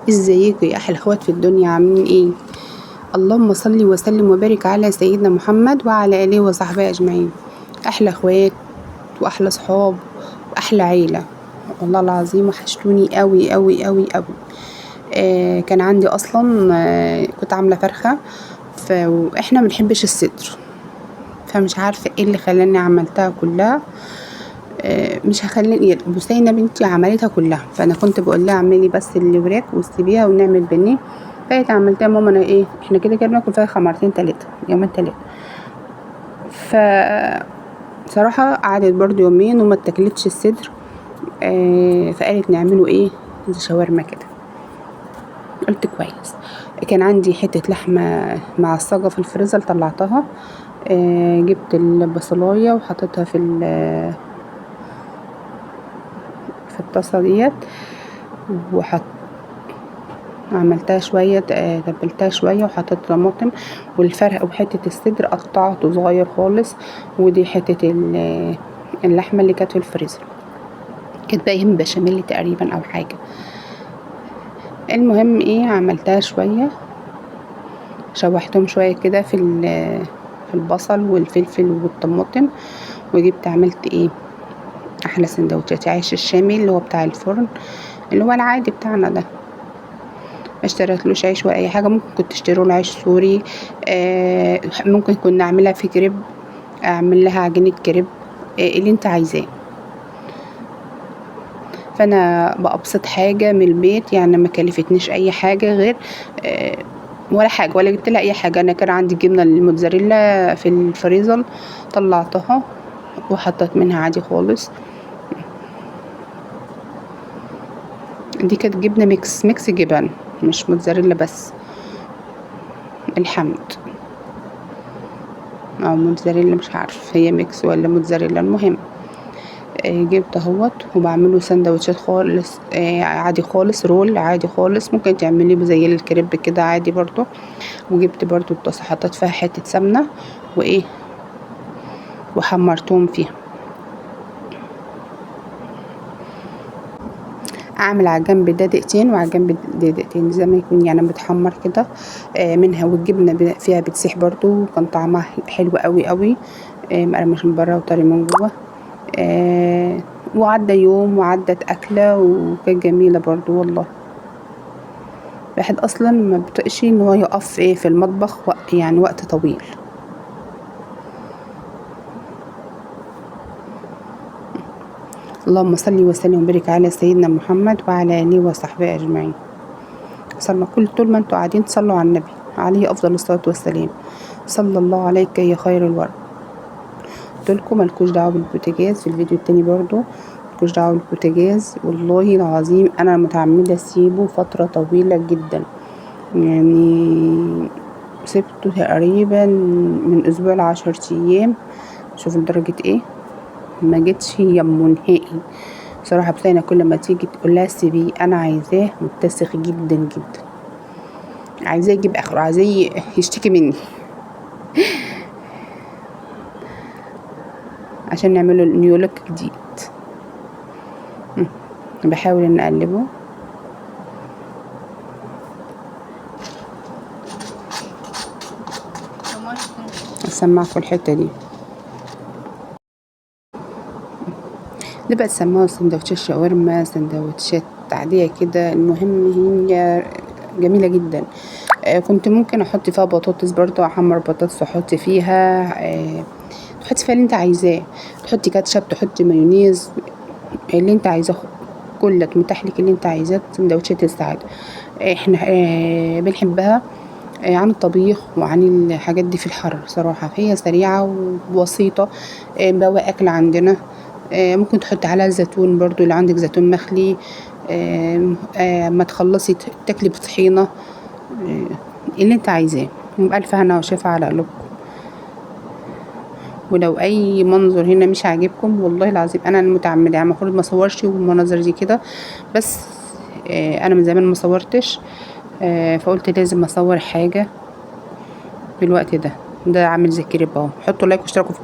ازيكم يا احلى اخوات في الدنيا؟ عاملين ايه؟ اللهم صل وسلم وبارك على سيدنا محمد وعلى اله وصحبه اجمعين. احلى اخوات واحلى صحاب واحلى عيله، والله العظيم وحشتوني قوي قوي قوي قوي. كان عندي اصلا كنت عامله فرخة، واحنا ما بنحبش الصدر، فمش عارفه ايه اللي خلاني عملتها كلها. مش هخليني بسينه بنتي عملتها كلها، فانا كنت بقول لها اعملي بس اللي وراك وسيبيها ونعمل بانيه، فهي عملتها. ماما انا ايه، احنا كده كده بناكل فرخة مرتين ثلاثة، يومين ثلاثة. ف صراحة قعدت برضو يومين وما اتاكلتش الصدر. فقالت نعمله ايه، زي شاورما كده. قلت كويس. كان عندي حتة لحمه معصجه في الفريزر طلعتها. جبت البصلايه وحطيتها في الطاسه ديت، وحط عملتها شوية، تبلتها شوية وحطيت طماطم والفرق وحتة الصدر قطعته صغير خالص، ودي حتة اللحمة اللي كانت في الفريزر، كانت باقية من بشاميل تقريبا او حاجة. المهم ايه، عملتها شوية، شوحتهم شوية كده في البصل والفلفل والطماطم، وجبت عملت ايه احلى سندوتشات عيش الشامي اللي هو بتاع الفرن، اللي هو العادي بتاعنا ده. ما اشتريتلوش عيش ولا اي حاجة، ممكن كنت تشتروا له عيش سوري. ممكن كنا اعملها في كريب، اعمل لها عجينه كريب، اللي انت عايزاه. فانا بابسط حاجة من البيت، يعني ما كلفتنيش اي حاجة غير ولا حاجة، ولا جبت لها اي حاجة. انا كان عندي جبنه الموتزاريلا في الفريزر، طلعتها وحطيت منها عادي خالص. دي كانت جبنه mix جبن، مش موتزاريلا بس، الحمد، او موتزاريلا مش عارف هي mix ولا موتزاريلا. المهم جبت اهوت وبعمله سندوتشات خالص، عادي خالص، roll عادي خالص، ممكن تعمليه زي الكريب كده عادي برضو. وجبت برضو الطاسه حطيت فيها حتة سمنه وايه وحمرتهم فيها. اعمل على الجنب ده دقيقتين وعلى الجنب ده دقيقتين، زي ما يكون يعني متحمر كده منها، والجبنه فيها بتسيح برضو، وكان طعمها حلو قوي قوي، مقرمش من بره وطري من جوه. وعدى يوم وعدت اكله وكانت جميلة برضو والله. الواحد اصلا ما بيطقش ان هو يقف ايه في المطبخ يعني وقت طويل. اللهم صل وسلم وبارك على سيدنا محمد وعلى اله وصحبه اجمعين. صلى كل طول ما انتوا قاعدين تصلوا على النبي عليه افضل الصلاة والسلام، صلى الله عليك يا خير الورى. قلت لكم مالكوش دعوه بالبوتاجاز في الفيديو التاني برضو، مالكوش دعوه بالبوتاجاز، والله العظيم انا متعمدة اسيبه فترة طويلة جدا، يعني سبته تقريبا من اسبوع ل10 ايام. شوفوا لدرجة ايه، ما جتش يمه نهائي بصراحة. بسينة كل ما تيجي تقول لها سيبيه، انا عايزاه متسخ جدا جدا، عايزاه يجيب اخره، عايزاه يشتكي مني عشان نعمله new look جديد. بحاول ان اقلبه. اسمعكم الحتة دي. نبقى تسموها سندوتشات شاورما، سندوتشات عادية كده، المهم هي جميلة جدا. كنت ممكن احط فيها بطاطس برضو، احمر بطاطس واحط فيها، تحطي فيها اللي انت عايزاه، تحطي كاتشب، تحطي مايونيز، اللي انت عايزاه كلك متاح لك اللي انت عايزاه. سندوتشات السعادة احنا بنحبها عن الطبيخ وعن الحاجات دي في الحر صراحة. هي سريعة وبسيطة، بواقي اكل عندنا. ممكن تحطي عليها زيتون برضو لو عندك زيتون مخلي. ما تخلصي تاكلي بطحينة، اللي انت عايزاه. وبألف هنا وشفا على قلوبكم. ولو اي منظر هنا مش عاجبكم والله العظيم انا المتعمده، يعني المفروض ما اصورش والمناظر دي كده، بس انا من زمان ما صورتش، فقلت لازم اصور حاجة في الوقت ده. ده عامل زي الكريب اهو. حطوا like واشتركوا في القناة.